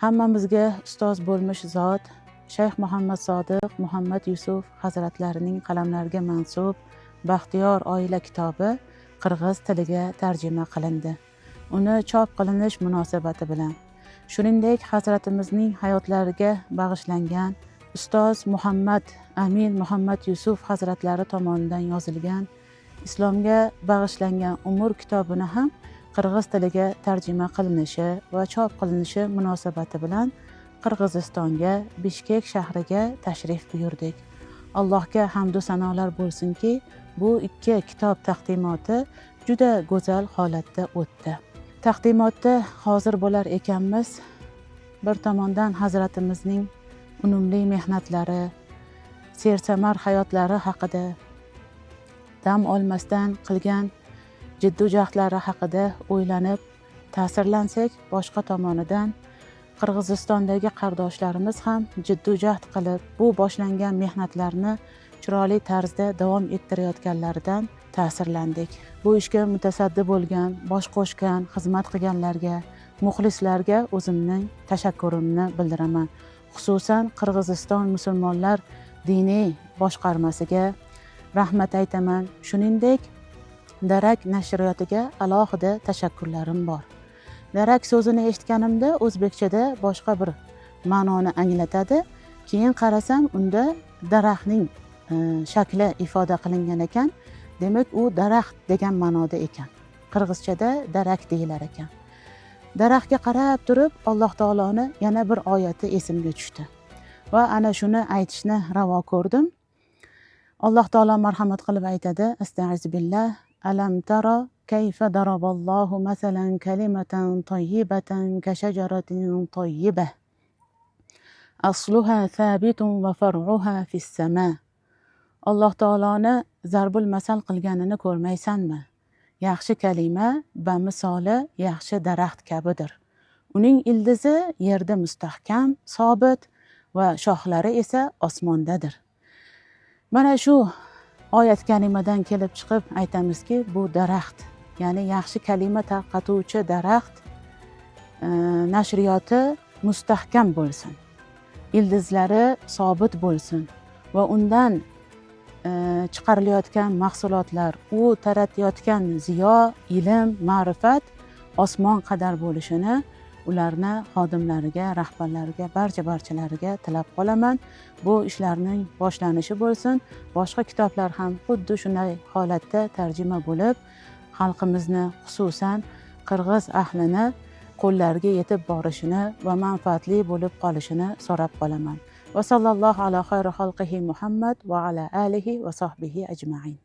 Hammamizga ustoz bo'lmish zot Shayx Muhammad Sodiq Muhammad Yusuf hazratlarining qalamlariga mansub Baxtiyor oila kitobi qirg'iz tiliga tarjima qilindi. Uni chop qilinish munosabati bilan, shuningdek, hazratimizning hayotlariga bag'ishlangan ustoz Muhammad Amin Muhammad Yusuf hazratlari tomonidan yozilgan Islomga bag'ishlangan umr kitobini ham qirg'iz tiliga tarjima qilinishi va chop qilinishi munosabati bilan Qirg'izistonga, Bishkek shahriga tashrif buyurdik. Allohga hamdu sanolar bo'lsinki, bu ikki kitob taqdimoti juda go'zal holatda o'tdi. Taqdimotda hozir bo'lar ekanmiz, bir tomondan hazratimizning unumli mehnatlari, sersamar hayotlari haqida, dam olmasdan qilgan jiddu jahdlari haqida o'ylanib ta'sirlansak, boshqa tomonidan Qirg'izistondagi qardoshlarimiz ham jiddu jahd qilib, bu boshlangan mehnatlarni chiroyli tarzda davom ettirayotganlaridan ta'sirlandik. Bu ishga mutasaddi bo'lgan, bosh qo'shgan, xizmat qilganlarga, muxlislarga o'zimning tashakkurimni bildiraman. Xususan, Qirg'iziston musulmonlar diniy boshqarmasiga rahmat aytaman. Shuningdek, Darak nashriyotiga alohida tashakkurlarim bor. Darak so'zini eshitganimda o'zbekchada boshqa bir ma'noni anglatadi. Keyin qarasam, unda daraxtning shakli ifoda qilingan ekan. Demak, u daraxt degan ma'noda ekan. Qirg'izchada darak deyilar ekan. Daraxtga qarab turib, Alloh taoloni yana bir oyati esimga tushdi va ana shuni aytishni ravo ko'rdim. Alloh taolo marhamat qilib aytadi: Astag'firillah. Alam tara kayfa daraballohu masalan kalimatan tayyibatan kashajaratin tayyibah asluha thabitun va far'uha fis sama. Alloh taoloni zarbul masal qilganini ko'rmaysanmi? Yaxshi kalima bamisoli yaxshi daraxt kabidir. Uning ildizi yerda mustahkam, sobit va shoxlari esa osmondadir. Mana shu oyat kalimadan kelib chiqib aytamizki, bu daraxt, ya'ni yaxshi kalima tarqatuvchi daraxt nashriyoti mustahkam bo'lsin, ildizlari sobit bo'lsin va undan chiqarilayotgan mahsulotlar, u taratayotgan ziyo, ilm, ma'rifat osmon qadar bo'lishini ularni xodimlariga, rahbarlariga, barcha barchalariga tilab qolaman. Bu ishlarning boshlanishi bo'lsin. Boshqa kitoblar ham xuddi shunday holatda tarjima bo'lib, xalqimizni, xususan qirg'iz ahlini qo'llariga yetib borishini va manfaatli bo'lib qolishini so'rab qolaman. Va sallallohu ala xayri xalqihi Muhammad va ala alihi va sahbihi ajmain.